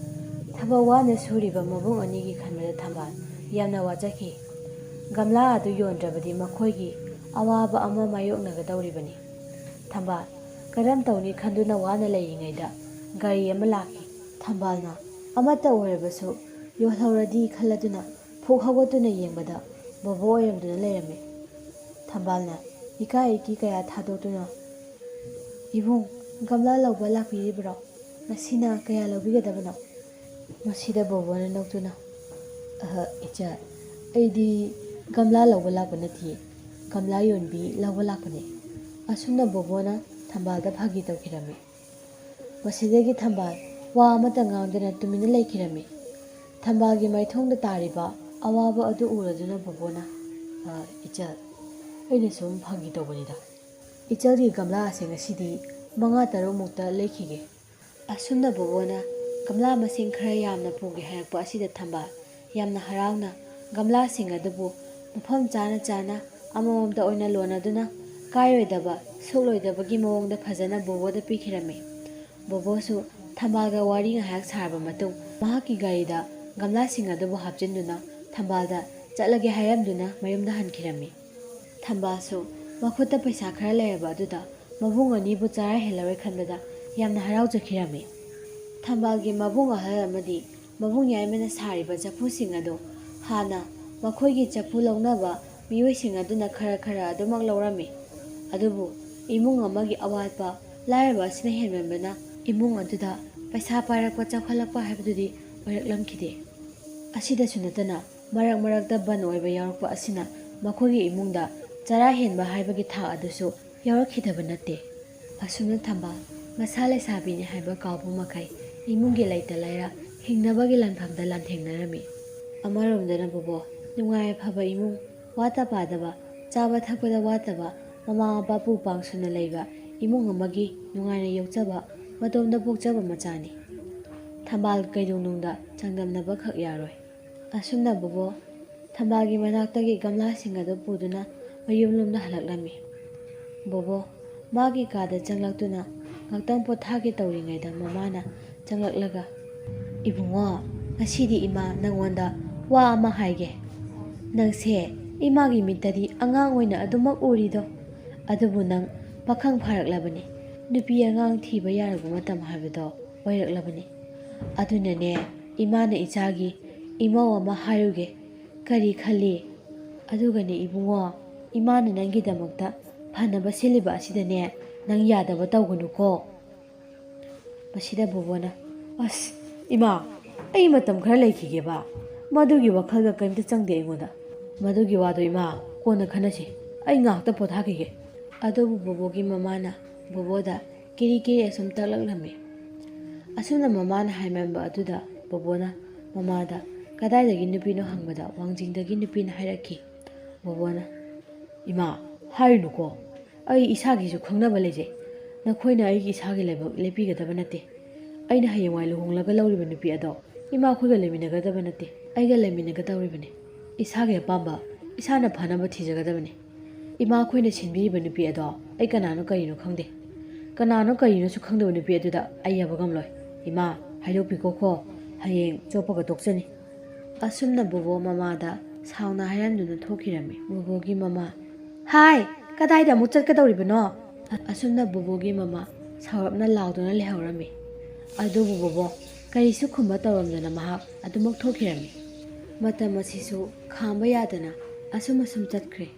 ꯊꯕꯛ ꯋꯥꯅ ꯁꯨꯔꯤꯕ ꯃꯕꯨꯡ ꯑꯅꯤꯒꯤ ꯈꯟꯕꯗ ꯊꯝꯕꯥꯜ ꯌꯥꯝꯅ ꯋꯥꯖꯈꯤ꯫ ꯒꯝꯂꯥ ꯑꯗꯨ ꯌꯣꯟꯗ꯭ꯔꯕꯗꯤ ꯃꯈꯣꯏꯒꯤ ꯑꯋꯥꯕ ꯑꯃ ꯃꯥꯌꯣꯛꯅꯒꯗꯧꯔꯤꯕꯅꯤ꯫ ꯊꯝꯕꯥꯜ ꯀꯔꯝ ꯇꯧꯅꯤ ꯈꯟꯗꯨꯅ ꯋꯥꯅ ꯂꯩꯔꯤꯉꯩꯗ ꯒꯥꯔꯤ ꯑꯃ ꯂꯥꯛꯈꯤ꯫ ꯊꯝꯕꯥꯜꯅ ꯑꯃꯠꯇ ꯑꯣꯏꯔꯕꯁꯨ ꯌꯣꯜꯍꯧꯔꯗꯤ ꯈꯜꯂꯗꯨꯅ ꯐꯨꯛ ꯍꯧꯒꯠꯇꯨꯅ ꯌꯦꯡꯕꯗ ꯕꯣꯕꯣ ꯑꯣꯏꯔꯝꯗꯨꯅ ꯂꯩꯔꯝꯃꯤ꯫ ꯊꯝꯕꯥꯜꯅ ꯏꯀꯥꯏ ꯏꯀꯤ ꯀꯌꯥ ꯊꯥꯗꯣꯛꯇꯨꯅ, "ꯏꯕꯨꯡ, ꯒꯝꯂꯥ ꯂꯧꯕ ꯂꯥꯛꯄꯤꯔꯤꯕ꯭ꯔꯣ? ꯉꯁꯤꯅ ꯀꯌꯥ ꯂꯧꯕꯤꯒꯗꯕꯅꯣ?" ꯃꯁꯤꯗ ꯕꯣꯕꯣꯅ ꯅꯣꯛꯇꯨꯅ, "ꯑꯍ, ꯏꯆꯜ, ꯑꯩꯗꯤ ꯒꯝꯂꯥ ꯂꯧꯕ ꯂꯥꯛꯄ ꯅꯠꯇꯤꯌꯦ, ꯒꯝꯂꯥ ꯌꯣꯟꯕꯤ ꯂꯧꯕ ꯂꯥꯛꯄꯅꯦ"꯫ ꯑꯁꯨꯝꯅ ꯕꯣꯕꯣꯅ ꯊꯝꯕꯥꯜꯗ ꯐꯥꯒꯤ ꯇꯧꯈꯤꯔꯝꯃꯤ꯫ ꯃꯁꯤꯗꯒꯤ ꯊꯝꯕꯥꯜ ꯋꯥ ꯑꯃꯠꯇ ꯉꯥꯡꯗꯅ ꯇꯨꯃꯤꯟꯅ ꯂꯩꯈꯤꯔꯝꯃꯤ꯫ ꯊꯝꯕꯥꯜꯒꯤ ꯃꯥꯏꯊꯣꯡꯗ ꯇꯥꯔꯤꯕ ꯑꯋꯥꯕ ꯑꯗꯨ ꯎꯔꯗꯨꯅ ꯕꯣꯕꯣꯅ, "ꯑ, ꯏꯆꯜ, ꯑꯩꯅ ꯁꯨꯝ ꯐꯥꯒꯤ ꯇꯧꯕꯅꯤꯗ꯫ ꯏꯆꯜꯒꯤ ꯒꯝꯂꯥ ꯑꯁꯦ ꯉꯁꯤꯗꯤ ꯃꯉꯥ ꯇꯔꯨꯛ ꯃꯨꯛꯇ ꯂꯩꯈꯤꯒꯦ"꯫ ꯑꯁꯨꯝꯅ ꯕꯣꯕꯣꯅ ꯒꯝꯂꯥ ꯃꯁꯤꯡ ꯈꯔ ꯌꯥꯝꯅ ꯄꯨꯒꯦ ꯍꯥꯏꯔꯛꯄ ꯑꯁꯤꯗ ꯊꯝꯕꯥꯜ ꯌꯥꯝꯅ ꯍꯔꯥꯎꯅ ꯒꯝꯂꯥꯁꯤꯡ ꯑꯗꯨꯕꯨ ꯃꯐꯝ ꯆꯥꯅ ꯆꯥꯅ ꯑꯃꯃꯝꯇ ꯑꯣꯏꯅ ꯂꯣꯟꯅꯗꯨꯅ ꯀꯥꯏꯔꯣꯏꯗꯕ, ꯁꯣꯛꯂꯣꯏꯗꯕꯒꯤ ꯃꯑꯣꯡꯗ ꯐꯖꯅ ꯕꯣꯕꯣꯗ ꯄꯤꯈꯤꯔꯝꯃꯤ꯫ ꯕꯣꯕꯣꯁꯨ ꯊꯝꯕꯥꯜꯒ ꯋꯥꯔꯤ ꯉꯥꯏꯍꯥꯛ ꯁꯥꯔꯕ ꯃꯇꯨꯡ ꯃꯍꯥꯛꯀꯤ ꯒꯥꯔꯤꯗ ꯒꯝꯂꯥꯁꯤꯡ ꯑꯗꯨꯕꯨ ꯍꯥꯞꯆꯤꯟꯗꯨꯅ ꯊꯝꯕꯥꯜꯗ ꯆꯠꯂꯒꯦ ꯍꯥꯏꯔꯝꯗꯨꯅ ꯃꯌꯨꯝꯗ ꯍꯟꯈꯤꯔꯝꯃꯤ꯫ ꯊꯝꯕꯥꯜꯁꯨ ꯃꯈꯨꯠꯇ ꯄꯩꯁꯥ ꯈꯔ ꯂꯩꯔꯕ ꯑꯗꯨꯗ ꯃꯕꯨꯡ ꯑꯅꯤꯕꯨ ꯆꯔꯥ ꯍꯦꯜꯂꯔꯣꯏ ꯈꯟꯕꯗ ꯌꯥꯝꯅ ꯍꯔꯥꯎꯖꯈꯤꯔꯝꯃꯤ꯫ ꯊꯝꯕꯥꯜꯒꯤ ꯃꯕꯨꯡ ꯑꯍꯜ ꯑꯃꯗꯤ ꯃꯕꯨꯡ ꯌꯥꯏꯃꯅ ꯁꯥꯔꯤꯕ ꯆꯐꯨꯁꯤꯡ ꯑꯗꯨ ꯍꯥꯟꯅ ꯃꯈꯣꯏꯒꯤ ꯆꯐꯨ ꯂꯧꯅꯕ ꯃꯤꯑꯣꯏꯁꯤꯡ ꯑꯗꯨꯅ ꯈꯔ ꯈꯔ ꯑꯗꯨꯃꯛ ꯂꯧꯔꯝꯃꯤ꯫ ꯑꯗꯨꯕꯨ ꯏꯃꯨꯡ ꯑꯃꯒꯤ ꯑꯋꯥꯠꯄ ꯂꯥꯏꯔꯕ ꯑꯁꯤꯅ ꯍꯦꯟꯃꯟꯕꯅ ꯏꯃꯨꯡ ꯑꯗꯨꯗ ꯄꯩꯁꯥ ꯄꯥꯏꯔꯛꯄ ꯆꯥꯎꯈꯠꯂꯛꯄ ꯍꯥꯏꯕꯗꯨꯗꯤ ꯑꯣꯏꯔꯛꯂꯝꯈꯤꯗꯦ꯫ ꯑꯁꯤꯗꯁꯨ ꯅꯠꯇꯅ ꯃꯔꯛ ꯃꯔꯛꯇ ꯕꯟ ꯑꯣꯏꯕ ꯌꯥꯎꯔꯛꯄ ꯑꯁꯤꯅ ꯃꯈꯣꯏꯒꯤ ꯏꯃꯨꯡꯗ ꯆꯔꯥ ꯍꯦꯟꯕ ꯍꯥꯏꯕꯒꯤ ꯊꯥꯛ ꯑꯗꯨꯁꯨ ꯌꯥꯎꯔꯛꯈꯤꯗꯕ ꯅꯠꯇꯦ꯫ ꯑꯁꯨꯝꯅ ꯊꯝꯕꯥꯜ ꯃꯁꯥ ꯂꯩꯁꯥꯕꯤꯅꯤ ꯍꯥꯏꯕ ꯀꯥꯎꯕ ꯃꯈꯩ ꯏꯃꯨꯡꯒꯤ ꯂꯩꯇ ꯂꯩꯔ ꯍꯤꯡꯅꯕꯒꯤ ꯂꯥꯟꯐꯝꯗ ꯂꯥꯟꯊꯦꯡꯅꯔꯝꯃꯤ꯫ ꯑꯃꯔꯣꯝꯗꯅ ꯕꯣꯕꯣ, ꯅꯨꯡꯉꯥꯏ ꯑꯐꯕ ꯏꯃꯨꯡ, ꯋꯥꯠꯇ ꯄꯥꯗꯕ, ꯆꯥꯕ ꯊꯛꯄꯗ ꯋꯥꯠꯇꯕ, ꯃꯃꯥ ꯃꯄꯥ ꯄꯨ ꯄꯥꯡ ꯁꯨꯅ ꯂꯩꯕ ꯏꯃꯨꯡ ꯑꯃꯒꯤ ꯅꯨꯡꯉꯥꯏꯅ ꯌꯣꯛꯆꯕ, ꯃꯇꯣꯝꯗ ꯄꯣꯛꯆꯕ ꯃꯆꯥꯅꯤ꯫ ꯊꯝꯕꯥꯜ ꯀꯩꯗꯧꯅꯨꯡꯗ ꯆꯥꯡꯗꯝꯅꯕꯈꯛ ꯌꯥꯔꯣꯏ꯫ ꯑꯁꯨꯝꯅ ꯕꯣꯕꯣ ꯊꯝꯕꯥꯜꯒꯤ ꯃꯅꯥꯛꯇꯒꯤ ꯒꯝꯂꯥꯁꯤꯡ ꯑꯗꯨ ꯄꯨꯗꯨꯅ ꯃꯌꯨꯝꯂꯣꯝꯗ ꯍꯜꯂꯛꯂꯝꯃꯤ꯫ ꯕꯣꯕꯣ ꯃꯥꯒꯤ ꯀꯥꯗ ꯆꯪꯂꯛꯇꯨꯅ ꯉꯥꯛꯇꯪ ꯄꯣꯊꯥꯒꯦ ꯇꯧꯔꯤꯉꯩꯗ ꯃꯃꯥꯅ ꯆꯪꯂꯛꯂꯒ, "ꯏꯕꯨꯡꯉꯣ, ꯉꯁꯤꯗꯤ ꯏꯃꯥ ꯅꯪꯉꯣꯟꯗ ꯋꯥ ꯑꯃ ꯍꯥꯏꯒꯦ꯫ ꯅꯪꯁꯦ ꯏꯃꯥꯒꯤ ꯃꯤꯠꯇꯗꯤ ꯑꯉꯥꯡ ꯑꯣꯏꯅ ꯑꯗꯨꯃꯛ ꯎꯔꯤꯗꯣ꯫ ꯑꯗꯨꯕꯨ ꯅꯪ ꯄꯥꯈꯪ ꯐꯥꯔꯛꯂꯕꯅꯤ꯫ ꯅꯨꯄꯤ ꯑꯉꯥꯡ ꯊꯤꯕ ꯌꯥꯔꯕ ꯃꯇꯝ ꯍꯥꯏꯕꯗꯣ ꯑꯣꯏꯔꯛꯂꯕꯅꯤ꯫ ꯑꯗꯨꯅꯅꯦ, ꯏꯃꯥꯅ ꯏꯆꯥꯒꯤ ꯏꯃꯧ ꯑꯃ ꯍꯥꯏꯔꯨꯒꯦ꯫ ꯀꯔꯤ ꯈꯜꯂꯤ? ꯑꯗꯨꯒꯅꯦ ꯏꯕꯨꯡꯉꯣ, ꯏꯃꯥꯅ ꯅꯪꯒꯤꯗꯃꯛꯇ ꯐꯅꯕ ꯁꯤꯜꯂꯤꯕ ꯑꯁꯤꯗꯅꯦ, ꯅꯪ ꯌꯥꯗꯕ ꯇꯧꯒꯅꯨꯀꯣ꯫" ꯃꯁꯤꯗ ꯕꯣꯕꯣꯅ, "ꯑꯁ, ꯏꯃꯥ, ꯑꯩ ꯃꯇꯝ ꯈꯔ ꯂꯩꯈꯤꯒꯦꯕ꯫ ꯃꯗꯨꯒꯤ ꯋꯥꯈꯜꯒ ꯀꯔꯤꯝꯇ ꯆꯪꯗꯦ ꯑꯩꯉꯣꯟꯗ꯫ ꯃꯗꯨꯒꯤ ꯋꯥꯗꯣ, ꯏꯃꯥ, ꯀꯣꯟꯅ ꯈꯟꯅꯁꯤ꯫ ꯑꯩ ꯉꯥꯏꯍꯥꯛꯇ ꯄꯣꯊꯥꯈꯤꯒꯦ꯫" ꯑꯗꯨꯕꯨ ꯕꯣꯕꯣꯒꯤ ꯃꯃꯥꯅ ꯕꯣꯕꯣꯗ ꯀꯤꯔꯤ ꯀꯤꯔꯤ ꯑꯁꯨꯝ ꯇꯛꯂꯛꯂꯝꯃꯤ꯫ ꯑꯁꯨꯝꯅ ꯃꯃꯥꯅ ꯍꯥꯏꯃꯟꯕ ꯑꯗꯨꯗ ꯕꯣꯕꯣꯅ ꯃꯃꯥꯗ ꯀꯗꯥꯏꯗꯒꯤ ꯅꯨꯄꯤꯅꯣ ꯍꯪꯕꯗ ꯋꯥꯡꯖꯤꯡꯗꯒꯤ ꯅꯨꯄꯤꯅ ꯍꯥꯏꯔꯛꯈꯤ꯫ ꯕꯣꯕꯣꯅ, "ꯏꯃꯥ, ꯍꯥꯏꯔꯨꯅꯨꯀꯣ꯫ ꯑꯩ ꯏꯁꯥꯒꯤꯁꯨ ꯈꯪꯅꯕ ꯂꯩꯖꯩ꯫ ꯅꯈꯣꯏꯅ ꯑꯩꯒꯤ ꯏꯁꯥꯒꯤ ꯂꯥꯏꯕꯛ ꯂꯦꯞꯄꯤꯒꯗꯕ ꯅꯠꯇꯦ꯫ ꯑꯩꯅ ꯍꯌꯦꯡꯋꯥꯏ ꯂꯨꯍꯣꯡꯂꯒ ꯂꯧꯔꯤꯕ ꯅꯨꯄꯤ ꯑꯗꯣ ꯏꯃꯥꯈꯣꯏꯒ ꯂꯩꯃꯤꯟꯅꯒꯗꯕ ꯅꯠꯇꯦ꯫ ꯑꯩꯒ ꯂꯩꯃꯤꯟꯅꯒꯗꯧꯔꯤꯕꯅꯤ꯫ ꯏꯁꯥꯒꯤ ꯑꯄꯥꯝꯕ ꯏꯁꯥꯅ ꯐꯅꯕ ꯊꯤꯖꯒꯗꯕꯅꯤ꯫ ꯏꯃꯥꯈꯣꯏꯅ ꯁꯤꯟꯕꯤꯔꯤꯕ ꯅꯨꯄꯤ ꯑꯗꯣ ꯑꯩ ꯀꯅꯥꯅꯣ ꯀꯔꯤꯅꯣ ꯈꯪꯗꯦ꯫ ꯀꯅꯥꯅꯣ ꯀꯔꯤꯅꯣꯁꯨ ꯈꯪꯗꯕ ꯅꯨꯄꯤ ꯑꯗꯨꯗ ꯑꯩ ꯌꯥꯕ ꯉꯝꯂꯣꯏ꯫ ꯏꯃꯥ, ꯍꯥꯏꯗꯣꯛꯄꯤꯈꯣꯀꯣ꯫ ꯍꯌꯦꯡ ꯆꯣꯞꯄꯒ ꯇꯣꯛꯆꯅꯤ꯫" ꯑꯁꯨꯝꯅ ꯕꯣꯕꯣ ꯃꯃꯥꯗ ꯁꯥꯎꯅ ꯍꯥꯏꯔꯝꯗꯨꯅ ꯊꯣꯛꯈꯤꯔꯝꯃꯤ꯫ ꯕꯣꯕꯣꯒꯤ ꯃꯃꯥ, "ꯍꯥꯏ, ꯀꯗꯥꯏꯗ ꯑꯃꯨꯛ ꯆꯠꯀꯗꯧꯔꯤꯕꯅꯣ?" ꯑꯁꯨꯝꯅ ꯕꯣꯕꯣꯒꯤ ꯃꯃꯥ ꯁꯥꯎꯔꯞꯅ ꯂꯥꯎꯗꯨꯅ ꯂꯩꯍꯧꯔꯝꯃꯤ꯫ ꯑꯗꯨꯕꯨ ꯕꯣꯕꯣ ꯀꯔꯤꯁꯨ ꯈꯨꯝꯕ ꯇꯧꯔꯝꯗꯅ ꯃꯍꯥꯛ ꯑꯗꯨꯃꯛ ꯊꯣꯛꯈꯤꯔꯝꯃꯤ꯫ ꯃꯇꯝ ꯑꯁꯤꯁꯨ ꯈꯥꯝꯕ ꯌꯥꯗꯅ ꯑꯁꯨꯝ ꯑꯁꯨꯝ ꯆꯠꯈ꯭ꯔꯦ꯫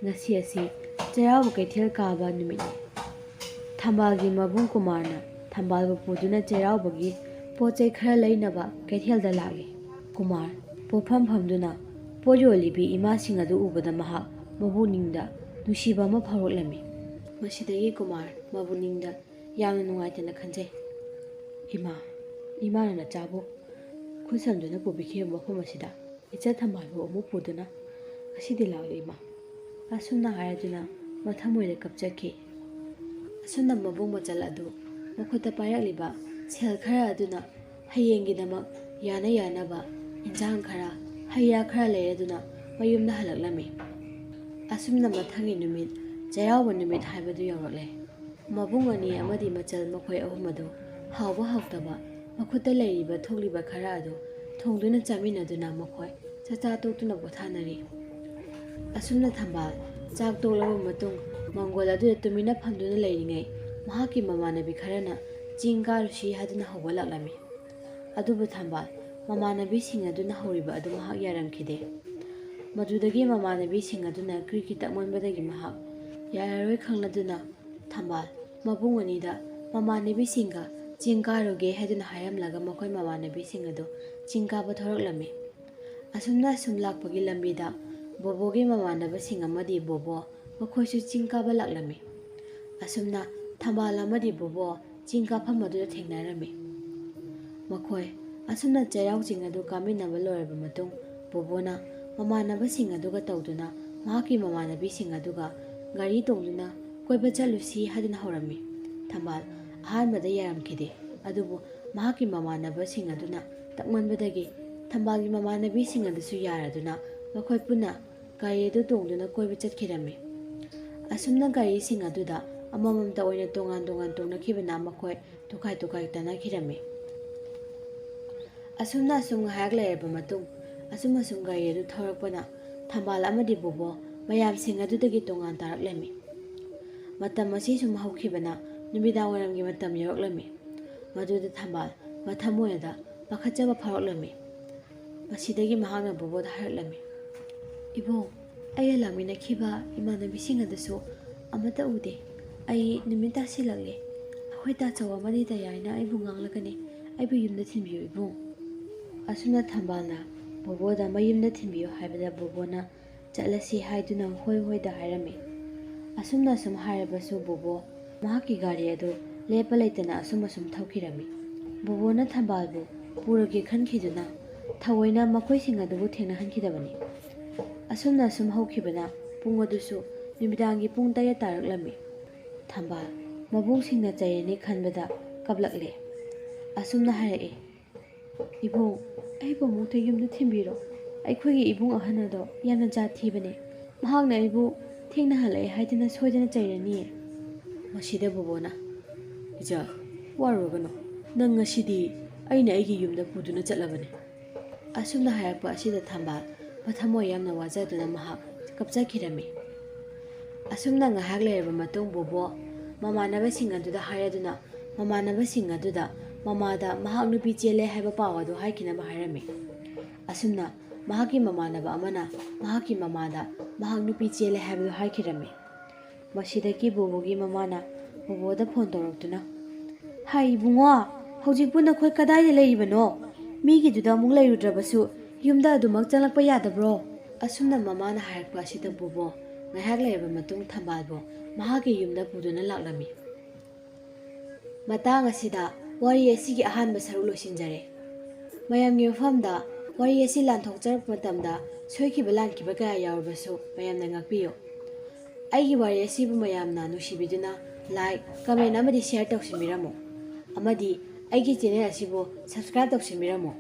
ꯉꯁꯤ ꯑꯁꯤ ꯆꯩꯔꯥꯎꯕ ꯀꯩꯊꯦꯜ ꯀꯥꯕ ꯅꯨꯃꯤꯠꯅꯤ꯫ ꯊꯝꯕꯥꯜꯒꯤ ꯃꯕꯨꯡ ꯀꯨꯃꯥꯔꯅ ꯊꯝꯕꯥꯜꯕꯨ ꯄꯨꯗꯨꯅ ꯆꯩꯔꯥꯎꯕꯒꯤ ꯄꯣꯠ ꯆꯩ ꯈꯔ ꯂꯩꯅꯕ ꯀꯩꯊꯦꯜꯗ ꯂꯥꯛꯏ꯫ ꯀꯨꯃꯥꯔ ꯄꯣꯠꯐꯝ ꯐꯝꯗꯨꯅ ꯄꯣꯠ ꯌꯣꯜꯂꯤꯕꯤ ꯏꯃꯥꯁꯤꯡ ꯑꯗꯨ ꯎꯕꯗ ꯃꯍꯥꯛ ꯃꯕꯨꯛꯅꯤꯡꯗ ꯅꯨꯡꯁꯤꯕ ꯑꯃ ꯐꯥꯎꯔꯛꯂꯝꯃꯤ꯫ ꯃꯁꯤꯗꯒꯤ ꯀꯨꯃꯥꯔ ꯃꯕꯨꯛꯅꯤꯡꯗ ꯌꯥꯝꯅ ꯅꯨꯡꯉꯥꯏꯇꯅ ꯈꯟꯖꯩ꯫ ꯏꯃꯥ, ꯏꯃꯥꯅ ꯅꯆꯥꯕꯨ ꯈꯨꯠ ꯁꯝꯗꯨꯅ ꯄꯨꯕꯤꯈꯤꯕ ꯃꯐꯝ ꯑꯁꯤꯗ ꯏꯆꯥ ꯊꯝꯕꯥꯜꯕꯨ ꯑꯃꯨꯛ ꯄꯨꯗꯨꯅ ꯉꯁꯤꯗꯤ ꯂꯥꯛꯂꯤ ꯏꯃꯥ꯫ ꯑꯁꯨꯝꯅ ꯍꯥꯏꯔꯗꯨꯅ ꯃꯊꯃꯣꯏꯗ ꯀꯞꯆꯈꯤ꯫ ꯑꯁꯨꯝꯅ ꯃꯕꯨꯡ ꯃꯆꯜ ꯑꯗꯨ ꯃꯈꯨꯠꯇ ꯄꯥꯏꯔꯛꯂꯤꯕ ꯁꯦꯜ ꯈꯔ ꯑꯗꯨꯅ ꯍꯌꯦꯡꯒꯤꯗꯃꯛ ꯌꯥꯅ ꯌꯥꯅꯕ ꯏꯟꯁꯥꯡ ꯈꯔ, ꯍꯩ ꯔꯥ ꯈꯔ ꯂꯩꯔꯗꯨꯅ ꯃꯌꯨꯝꯗ ꯍꯜꯂꯛꯂꯝꯃꯤ꯫ ꯑꯁꯨꯝꯅ ꯃꯊꯪꯒꯤ ꯅꯨꯃꯤꯠ, ꯆꯩꯔꯥꯎꯕ ꯅꯨꯃꯤꯠ ꯍꯥꯏꯕꯗꯨ ꯌꯧꯔꯛꯂꯦ꯫ ꯃꯕꯨꯡ ꯑꯅꯤ ꯑꯃꯗꯤ ꯃꯆꯜ ꯃꯈꯣꯏ ꯑꯍꯨꯝ ꯑꯗꯨ ꯍꯥꯎꯕ ꯍꯥꯎꯇꯕ ꯃꯈꯨꯠꯇ ꯂꯩꯔꯤꯕ ꯊꯣꯛꯂꯤꯕ ꯈꯔ ꯑꯗꯨ ꯊꯣꯡꯗꯨꯅ ꯆꯥꯃꯤꯟꯅꯗꯨꯅ ꯃꯈꯣꯏ ꯆꯥꯛꯆꯥ ꯇꯣꯛꯇꯨꯅ ꯄꯣꯊꯥꯅꯔꯤ꯫ ꯑꯁꯨꯝꯅ ꯊꯝꯕꯥꯜ ꯆꯥꯛ ꯇꯣꯛꯂꯕ ꯃꯇꯨꯡ ꯃꯪꯒꯣꯜ ꯑꯗꯨꯗ ꯇꯨꯃꯤꯟꯅ ꯐꯝꯗꯨꯅ ꯂꯩꯔꯤꯉꯩ ꯃꯍꯥꯛꯀꯤ ꯃꯃꯥꯟꯅꯕꯤ ꯈꯔꯅ ꯆꯤꯡ ꯀꯥꯔꯨꯁꯤ ꯍꯥꯏꯗꯨꯅ ꯍꯧꯒꯠꯂꯛꯂꯝꯃꯤ꯫ ꯑꯗꯨꯕꯨ ꯊꯝꯕꯥꯜ ꯃꯃꯥꯟꯅꯕꯤꯁꯤꯡ ꯑꯗꯨꯅ ꯍꯧꯔꯤꯕ ꯑꯗꯨ ꯃꯍꯥꯛ ꯌꯥꯔꯝꯈꯤꯗꯦ꯫ ꯃꯗꯨꯗꯒꯤ ꯃꯃꯥꯟꯅꯕꯤꯁꯤꯡ ꯑꯗꯨꯅ ꯀ꯭ꯔꯤꯛ ꯀ꯭ꯔꯤꯛ ꯇꯛꯃꯟꯕꯗꯒꯤ ꯃꯍꯥꯛ ꯌꯥꯔꯔꯣꯏ ꯈꯪꯂꯗꯨꯅ ꯊꯝꯕꯥꯜ ꯃꯕꯨꯡ ꯑꯅꯤꯗ ꯃꯃꯥꯟꯅꯕꯤꯁꯤꯡꯒ ꯆꯤꯡ ꯀꯥꯔꯨꯒꯦ ꯍꯥꯏꯗꯨꯅ ꯍꯥꯏꯔꯝꯂꯒ ꯃꯈꯣꯏ ꯃꯃꯥꯟꯅꯕꯤꯁꯤꯡ ꯑꯗꯨ ꯆꯤꯡ ꯀꯥꯕ ꯊꯣꯔꯛꯂꯝꯃꯤ꯫ ꯑꯁꯨꯝꯅ ꯑꯁꯨꯝ ꯂꯥꯛꯄꯒꯤ ꯂꯝꯕꯤꯗ ꯕꯣꯕꯣꯒꯤ ꯃꯃꯥꯟꯅꯕꯁꯤꯡ ꯑꯃꯗꯤ ꯕꯣꯕꯣ ꯃꯈꯣꯏꯁꯨ ꯆꯤꯡ ꯀꯥꯕ ꯂꯥꯛꯂꯝꯃꯤ꯫ ꯑꯁꯨꯝꯅ ꯊꯝꯕꯥꯜ ꯑꯃꯗꯤ ꯕꯣꯕꯣ ꯆꯤꯡ ꯀꯥꯐꯝ ꯑꯗꯨꯗ ꯊꯦꯡꯅꯔꯝꯃꯤ꯫ ꯃꯈꯣꯏ ꯑꯁꯨꯝꯅ ꯆꯩꯔꯥꯎ ꯆꯤꯡ ꯑꯗꯨ ꯀꯥꯃꯤꯟꯅꯕ ꯂꯣꯏꯔꯕ ꯃꯇꯨꯡ ꯕꯣꯕꯣꯅ ꯃꯃꯥꯟꯅꯕꯁꯤꯡ ꯑꯗꯨꯒ ꯇꯧꯗꯨꯅ ꯃꯍꯥꯛꯀꯤ ꯃꯃꯥꯟꯅꯕꯤꯁꯤꯡ ꯑꯗꯨꯒ ꯒꯥꯔꯤ ꯇꯣꯡꯗꯨꯅ ꯀꯣꯏꯕ ꯆꯠꯂꯨꯁꯤ ꯍꯥꯏꯗꯨꯅ ꯍꯧꯔꯝꯃꯤ꯫ ꯊꯝꯕꯥꯜ ꯑꯍꯥꯟꯕꯗ ꯌꯥꯔꯝꯈꯤꯗꯦ, ꯑꯗꯨꯕꯨ ꯃꯍꯥꯛꯀꯤ ꯃꯃꯥꯟꯅꯕꯁꯤꯡ ꯑꯗꯨꯅ ꯇꯛꯃꯟꯕꯗꯒꯤ ꯊꯝꯕꯥꯜꯒꯤ ꯃꯃꯥꯟꯅꯕꯤꯁꯤꯡ ꯑꯗꯨꯁꯨ ꯌꯥꯔꯗꯨꯅ ꯃꯈꯣꯏ ꯄꯨꯟꯅ ꯒꯥꯔꯤ ꯑꯗꯨ ꯇꯣꯡꯗꯨꯅ ꯀꯣꯏꯕ ꯆꯠꯈꯤꯔꯝꯃꯤ꯫ ꯑꯁꯨꯝꯅ ꯒꯥꯔꯤꯁꯤꯡ ꯑꯗꯨꯗ ꯑꯃꯃꯝꯇ ꯑꯣꯏꯅ ꯇꯣꯉꯥꯟ ꯇꯣꯉꯥꯟ ꯇꯣꯡꯅꯈꯤꯕꯅ ꯃꯈꯣꯏ ꯇꯣꯈꯥꯏ ꯇꯣꯈꯥꯏ ꯇꯥꯅꯈꯤꯔꯝꯃꯤ꯫ ꯑꯁꯨꯝꯅ ꯑꯁꯨꯝ ꯉꯥꯏꯍꯥꯛ ꯂꯩꯔꯕ ꯃꯇꯨꯡ ꯑꯁꯨꯝ ꯑꯁꯨꯝ ꯒꯥꯔꯤ ꯑꯗꯨ ꯊꯧꯔꯛꯄꯅ ꯊꯝꯕꯥꯜ ꯑꯃꯗꯤ ꯕꯣꯕꯣ ꯃꯌꯥꯝꯁꯤꯡ ꯑꯗꯨꯗꯒꯤ ꯇꯣꯉꯥꯟ ꯇꯥꯔꯛꯂꯝꯃꯤ꯫ ꯃꯇꯝ ꯑꯁꯤ ꯁꯨꯝ ꯍꯧꯈꯤꯕꯅ ꯅꯨꯃꯤꯗꯥꯡ ꯋꯥꯏꯔꯝꯒꯤ ꯃꯇꯝ ꯌꯧꯔꯛꯂꯝꯃꯤ꯫ ꯃꯗꯨꯗ ꯊꯝꯕꯥꯜ ꯃꯊꯃꯣꯏꯗ ꯄꯥꯈꯠꯆꯕ ꯐꯥꯎꯔꯛꯂꯝꯃꯤ꯫ ꯃꯁꯤꯗꯒꯤ ꯃꯍꯥꯛꯅ ꯕꯣꯕꯣꯗ ꯍꯥꯏꯔꯛꯂꯝꯃꯤ, "ꯏꯕꯨꯡ, ꯑꯩꯒ ꯂꯥꯛꯃꯤꯟꯅꯈꯤꯕ ꯏꯃꯥꯟꯅꯕꯤꯁꯤꯡ ꯑꯗꯨꯁꯨ ꯑꯃꯠꯇ ꯎꯗꯦ꯫ ꯑꯩ ꯅꯨꯃꯤꯠ ꯇꯥꯁꯤꯜꯂꯛꯂꯦ꯫ ꯑꯩꯈꯣꯏ ꯇꯥꯆꯧ ꯑꯃꯗꯤ ꯇꯌꯥꯏꯅ ꯑꯩꯕꯨ ꯉꯥꯡꯂꯒꯅꯤ꯫ ꯑꯩꯕꯨ ꯌꯨꯝꯗ ꯊꯤꯟꯕꯤꯌꯨ ꯏꯕꯨꯡ꯫" ꯑꯁꯨꯝꯅ ꯊꯝꯕꯥꯜꯅ ꯕꯣꯕꯣꯗ ꯃꯌꯨꯝꯗ ꯊꯤꯟꯕꯤꯌꯨ ꯍꯥꯏꯕꯗ ꯕꯣꯕꯣꯅ ꯆꯠꯂꯁꯤ ꯍꯥꯏꯗꯨꯅ ꯍꯣꯏ ꯍꯣꯏꯗ ꯍꯥꯏꯔꯝꯃꯤ꯫ ꯑꯁꯨꯝꯅ ꯁꯨꯝ ꯍꯥꯏꯔꯕꯁꯨ ꯕꯣꯕꯣ ꯃꯍꯥꯛꯀꯤ ꯒꯥꯔꯤ ꯑꯗꯨ ꯂꯦꯞꯄ ꯂꯩꯇꯅ ꯑꯁꯨꯝ ꯑꯁꯨꯝ ꯊꯧꯈꯤꯔꯝꯃꯤ꯫ ꯕꯣꯕꯣꯅ ꯊꯝꯕꯥꯜꯕꯨ ꯄꯨꯔꯒꯦ ꯈꯟꯈꯤꯗꯨꯅ ꯊꯑꯣꯏꯅ ꯃꯈꯣꯏꯁꯤꯡ ꯑꯗꯨꯕꯨ ꯊꯦꯡꯅꯍꯟꯈꯤꯗꯕꯅꯤ꯫ ꯑꯁꯨꯝꯅ ꯑꯁꯨꯝ ꯍꯧꯈꯤꯕꯅ ꯄꯨꯡ ꯑꯗꯨꯁꯨ ꯅꯨꯃꯤꯗꯥꯡꯒꯤ ꯄꯨꯡ ꯇꯔꯦꯠ ꯇꯥꯔꯛꯂꯝꯃꯤ꯫ ꯊꯝꯕꯥꯜ ꯃꯕꯨꯡꯁꯤꯡꯅ ꯆꯩꯔꯅꯤ ꯈꯟꯕꯗ ꯀꯞꯂꯛꯂꯦ꯫ ꯑꯁꯨꯝꯅ ꯍꯥꯏꯔꯛꯏ, "ꯏꯕꯨꯡ, ꯑꯩꯕꯨ ꯑꯃꯨꯛꯇ ꯌꯨꯝꯗ ꯊꯤꯟꯕꯤꯔꯣ꯫ ꯑꯩꯈꯣꯏꯒꯤ ꯏꯕꯨꯡ ꯑꯍꯟ ꯑꯗꯣ ꯌꯥꯝꯅ ꯖꯥꯠ ꯊꯤꯕꯅꯦ꯫ ꯃꯍꯥꯛꯅ ꯑꯩꯕꯨ ꯊꯦꯡꯅ ꯍꯜꯂꯛꯑꯦ ꯍꯥꯏꯗꯨꯅ ꯁꯣꯏꯗꯅ ꯆꯩꯔꯅꯤꯌꯦ꯫" ꯃꯁꯤꯗ ꯕꯣꯕꯣꯅ, "ꯏꯆꯥ, ꯋꯥꯔꯨꯔꯒꯅꯨ꯫ ꯅꯪ ꯉꯁꯤꯗꯤ ꯑꯩꯅ ꯑꯩꯒꯤ ꯌꯨꯝꯗ ꯄꯨꯗꯨꯅ ꯆꯠꯂꯕꯅꯤ꯫" ꯑꯁꯨꯝꯅ ꯍꯥꯏꯔꯛꯄ ꯑꯁꯤꯗ ꯊꯝꯕꯥꯜ ꯃꯊꯃꯣꯏ ꯌꯥꯝꯅ ꯋꯥꯖꯗꯨꯅ ꯃꯍꯥꯛ ꯀꯞꯆꯈꯤꯔꯝꯃꯤ꯫ ꯑꯁꯨꯝꯅ ꯉꯥꯏꯍꯥꯛ ꯂꯩꯔꯕ ꯃꯇꯨꯡ ꯕꯣꯕꯣ ꯃꯃꯥꯟꯅꯕꯁꯤꯡ ꯑꯗꯨꯗ ꯍꯥꯏꯔꯗꯨꯅ ꯃꯃꯥꯟꯅꯕꯁꯤꯡ ꯑꯗꯨꯗ ꯃꯃꯥꯗ ꯃꯍꯥꯛ ꯅꯨꯄꯤ ꯆꯦꯜꯂꯦ ꯍꯥꯏꯕ ꯄꯥꯎ ꯑꯗꯨ ꯍꯥꯏꯈꯤꯅꯕ ꯍꯥꯏꯔꯝꯃꯤ꯫ ꯑꯁꯨꯝꯅ ꯃꯍꯥꯛꯀꯤ ꯃꯃꯥꯟꯅꯕ ꯑꯃꯅ ꯃꯍꯥꯛꯀꯤ ꯃꯃꯥꯗ ꯃꯍꯥꯛ ꯅꯨꯄꯤ ꯆꯦꯜꯂꯦ ꯍꯥꯏꯕꯗꯨ ꯍꯥꯏꯈꯤꯔꯝꯃꯤ꯫ ꯃꯁꯤꯗꯒꯤ ꯕꯣꯕꯣꯒꯤ ꯃꯃꯥꯅ ꯕꯣꯕꯣꯗ ꯐꯣꯟ ꯇꯧꯔꯛꯇꯨꯅ, "ꯍꯥꯏ ꯏꯕꯨꯡꯉꯣ, ꯍꯧꯖꯤꯛꯄꯨ ꯅꯈꯣꯏ ꯀꯗꯥꯏꯗ ꯂꯩꯔꯤꯕꯅꯣ? ꯃꯤꯒꯤꯗꯨꯗ ꯑꯃꯨꯛ ꯂꯩꯔꯨꯗ꯭ꯔꯕꯁꯨ ꯌꯨꯝꯗ ꯑꯗꯨꯃꯛ ꯆꯪꯂꯛꯄ ꯌꯥꯗꯕ꯭ꯔꯣ?" ꯑꯁꯨꯝꯅ ꯃꯃꯥꯅ ꯍꯥꯏꯔꯛꯄ ꯑꯁꯤꯗ ꯕꯣꯕꯣ ꯉꯥꯏꯍꯥꯛ ꯂꯩꯔꯕ ꯃꯇꯨꯡ ꯊꯝꯕꯥꯜꯕꯨ ꯃꯍꯥꯛꯀꯤ ꯌꯨꯝꯗ ꯄꯨꯗꯨꯅ ꯂꯥꯛꯂꯝꯃꯤ꯫ ꯃꯇꯥꯡ ꯑꯁꯤꯗ ꯋꯥꯔꯤ ꯑꯁꯤꯒꯤ ꯑꯍꯥꯟꯕ ꯁꯔꯨꯛ ꯂꯣꯏꯁꯤꯟꯖꯔꯦ꯫ ꯃꯌꯥꯝꯒꯤ ꯃꯐꯝꯗ ꯋꯥꯔꯤ ꯑꯁꯤ ꯂꯥꯟꯊꯣꯛꯆꯔꯛꯄ ꯃꯇꯝꯗ ꯁꯣꯏꯈꯤꯕ ꯂꯥꯟꯈꯤꯕ ꯀꯌꯥ ꯌꯥꯎꯔꯕꯁꯨ ꯃꯌꯥꯝꯅ ꯉꯥꯛꯄꯤꯌꯨ꯫ ꯑꯩꯒꯤ ꯋꯥꯔꯤ ꯑꯁꯤꯕꯨ ꯃꯌꯥꯝꯅ ꯅꯨꯡꯁꯤꯕꯤꯗꯨꯅ like, comment ꯑꯃꯗꯤ share ꯇꯧꯁꯤꯟꯕꯤꯔꯝꯃꯨ꯫ ꯑꯃꯗꯤ ꯑꯩꯒꯤ channel ꯑꯁꯤꯕꯨ subscribe ꯇꯧꯁꯤꯟꯕꯤꯔꯝꯃꯨ꯫